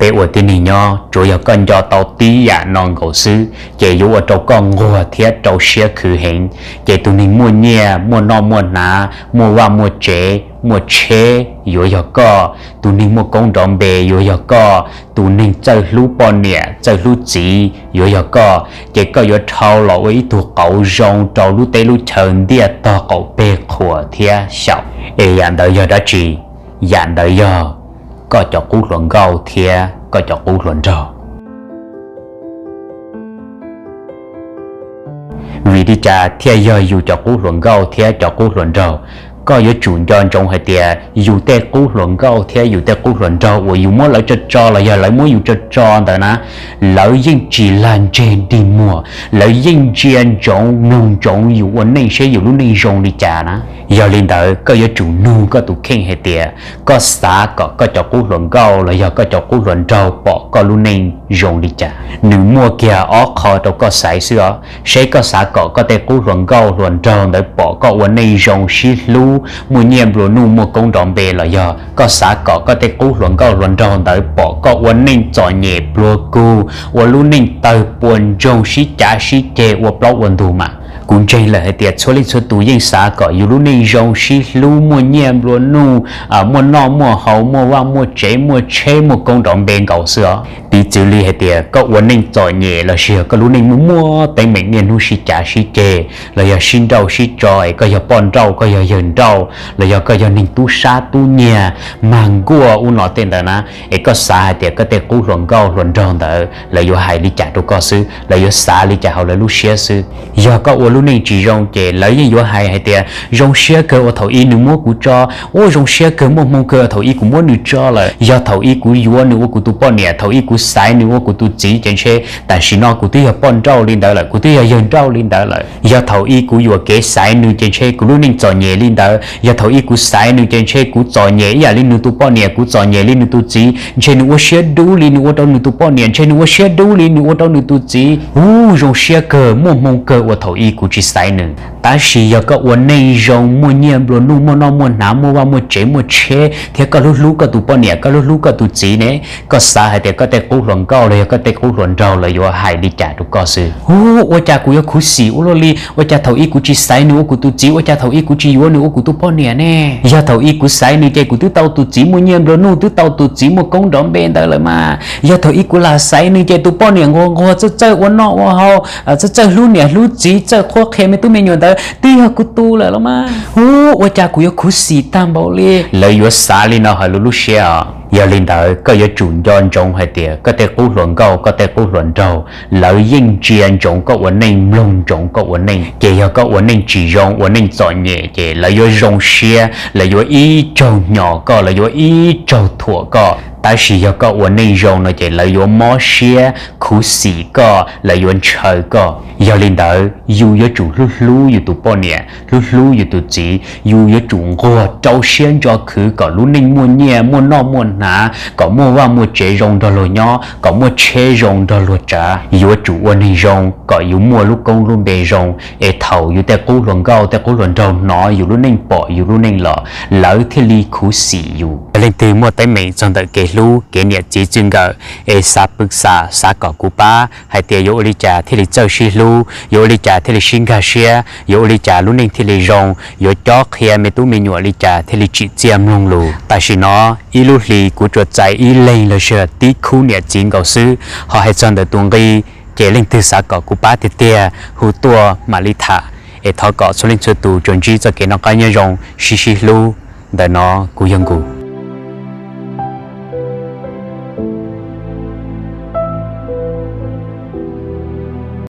Peb ua tib neeg nyob tsuav yog koj nco tau tib yam no nkaus xwb ces yuav ua rau koj nquag thiab rau siab khwv heev. Ces tus neeg muaj nyiaj muaj noj muaj hnav muaj vaj muaj tsev muaj tsheb yuav yog koj, tus neeg muaj koob nrov npe yuav yog koj, tus neeg txawj hlub poj niam txawj hlub txiv yuav yog koj, ces koj yuav dhau los ua ib tug qauv zoo rau lub teb lub chaw ntiaj tog qaum peg qhuas thiab xyaum. Es yam ntawd yog dab tsi? Yam ntawd yog koj cov qub hluas nkauj thiab koj cov qub hluas nraug. Vim li cas thiaj yog yus cov qub hluas nkauj thiab cov qub hluas nraug? Koj yuav tsum nco ntsoov hais tias yus tej qub hluas nkauj thiab yus tej qub hluas nraug uas yus muab lawv tso tso los yog lawv muab yus tso tso ntawd na, lawv yeej tsis lag ntseg dig muag, lawv yeej ntsia ntsoov mloog ntsoov yus ua neej seb yus lub neej zoo li cas na. Yog li ntawd koj yuav tsum nug koj tus kheej hais tias koj xav kom koj cov qub hluas nkauj los yog koj cov qub hluas nraug pom koj lub neej zoo li cas. Nws muaj kiag ob qho rau koj xaiv xwb os, seb koj xav kom koj tej qub hluas nkauj hluas nraug ntawd pom koj ua neej zoo sib hlub muaj nyiaj nplua nuj muaj koob nrov npe los yog koj xav kom koj tej qub hluas nkauj hluas nraug ntawd pom koj ua neej txom nyem pluag kug, ua lub neej tawg puas ntsoog sib cav sib ceg ua plaub ua ntug mas. Kuv ntseeg lawm hais tias txhua leej txhua tus yeej xav kom yus lub neej zoo sib hlub muaj nyiaj nplua nuj, muaj noj muaj haus muaj vaj muaj tsev muaj tsheb muaj koob nrov npe nkaus xwb os. Piv txwv li hais tias koj ua neej txom nyem los sis yog koj lub neej muaj muaj teeb meem niaj hnub sib cav sib ceg los yog sib nrauj sib tso es koj yog poj nrauj koj yog yawg nrauj los yog koj yog neeg tub sab tub nyiag mag nkuaj ub no tej ntawd na, es koj xav hais tias koj tej qub hluas nkauj hluas nraug ntawd lawv yuav hais li cas rau koj xwb, lawv yuav xav li cas hauv lawv lub siab xwb. Yog koj ua lub neej tsis zoo ces lawv yeej yuav hais hais tias zoo siab kawg uas thaum i nws muab kuv tso, ua zoo siab kawg muaj hmoo kawg thaum i kuv muab nws tso lawm, yog thaum i kuv yuav nws ua kuv tus poj niam, thaum i kuv xaiv nws ua kuv tus txiv ces ntshe tam sim no kuv twb yog poj nrauj li ntawd lawm, kuv twb yog yawg nrauj li ntawd lawm. Yog thaum i kuv yuam kev xaiv nws ces ntshe kuv lub neej txom nyem li ntawd, yog thaum i kuv xaiv nws ces ntshe kuv txom nyem ib yam li nws tus poj niam, kuv txom nyem li nws tus txiv, ntshe nws ua siab dub li nws ua rau nws tus poj niam, ntshe nws ua siab dub li nws ua rau nws tus txiv. Ub, zoo siab kawg muaj hmoo kawg uas thaum i kuv tsis xaiv nws. Tab sis yog koj ua neej zoo muaj nyiaj nplua nuj muaj noj muaj hnav muaj vaj muaj tsev muaj tsheb thiab koj hlub hlub koj tus poj niam koj hlub hlub koj tus txiv ne, koj xav hais tias koj tej qub hluas nkauj los yog koj tej qub hluas nraug lawv yuav hais li cas rau koj xwb. Ub, ua cas kuv yuav khuv xim ua luaj li, ua cas thaum i kuv tsis xaiv nws ua kuv tus txiv, ua cas thaum i kuv tsis yuav nws ua kuv tus poj niam ne? Yog thaum i kuv xaiv nws ces kuv twb tau tus txiv muaj nyiaj nplua nuj twb tau tus txiv muaj koob nrov npe ntawd lawm mas. Yog thaum i kuv lam xaiv nws ces tus poj niam nquag nquag txawj txawj ua noj ua haus, txawj txawj hlub niam hlub txiv txawj qhuab qhia me tub me nyuam ntawd twb yog kuv tus lawm los mas. Ub, ua cas kuv yuav khuv xim tag npaum li. Lawv yuav xav li no hauv lub lub siab os. Yog li ntawd koj yuav tsum nco ntsoov hais tias koj tej qub hluas nkauj koj tej qub hluas nraug lawv yeej ntsia ntsoov koj ua neej mloog ntsoov koj ua neej. Ces yog koj ua neej tsis zoo ua neej txom nyem ces lawv yuav zoo siab, lawv yuav ib tsaug hnyos koj, lawv yuav ib tsaug thuam koj. Tab sis yog koj ua neej zoo no ces lawv yuav mob siab khuv xim koj, lawv yuav ntshaw koj. Yog li ntawd yus yuav tsum hlub hlub yus tus poj niam, hlub hlub yus tus txiv, yus yuav tsum nquag rau siab ntso khwv kom lub neej muaj nyiaj muaj noj muaj hnav, kom muaj vaj muaj tsev zoo nrog luag nyob, kom muaj tsheb zoo nrog luag tsav. Yuav tsum ua neeg zoo kom yus muaj lub koob lub npe zoo, es thaum yus tej qub hluas nkauj tej qub hluas nraug hnov yus lub neej pom yus lub neej los lawv thiaj li khuv xim yus. Yog leej twg muaj teeb meem txog ntawm kev hlub kev niam txiv txij nkawm es xav pw xam xav kom kuv pab hais tias yuav ua li cas thiaj li txawj sib hlub, yuav ua li cas thiaj li sib nkag siab, yuav ua li cas lub neej thiaj li zoo, yuav cob qhia me tub me nyuam li cas thiaj li tsim txiaj mloog lus. Tam sim no ib lub hlis kuv tsuas txais ib leeg los sis tib khub niam txiv nkaus xwb. Ho hais txog ntawm tus nqi ces leej twg xav kom kuv pab tiag tiag hu tuaj mam li tham. Es thov kom txhua leej txhua tus tsuas ntsib txoj kev noj qab nyob zoo sib sib hlub. Ntawm no kuv yog Nkus.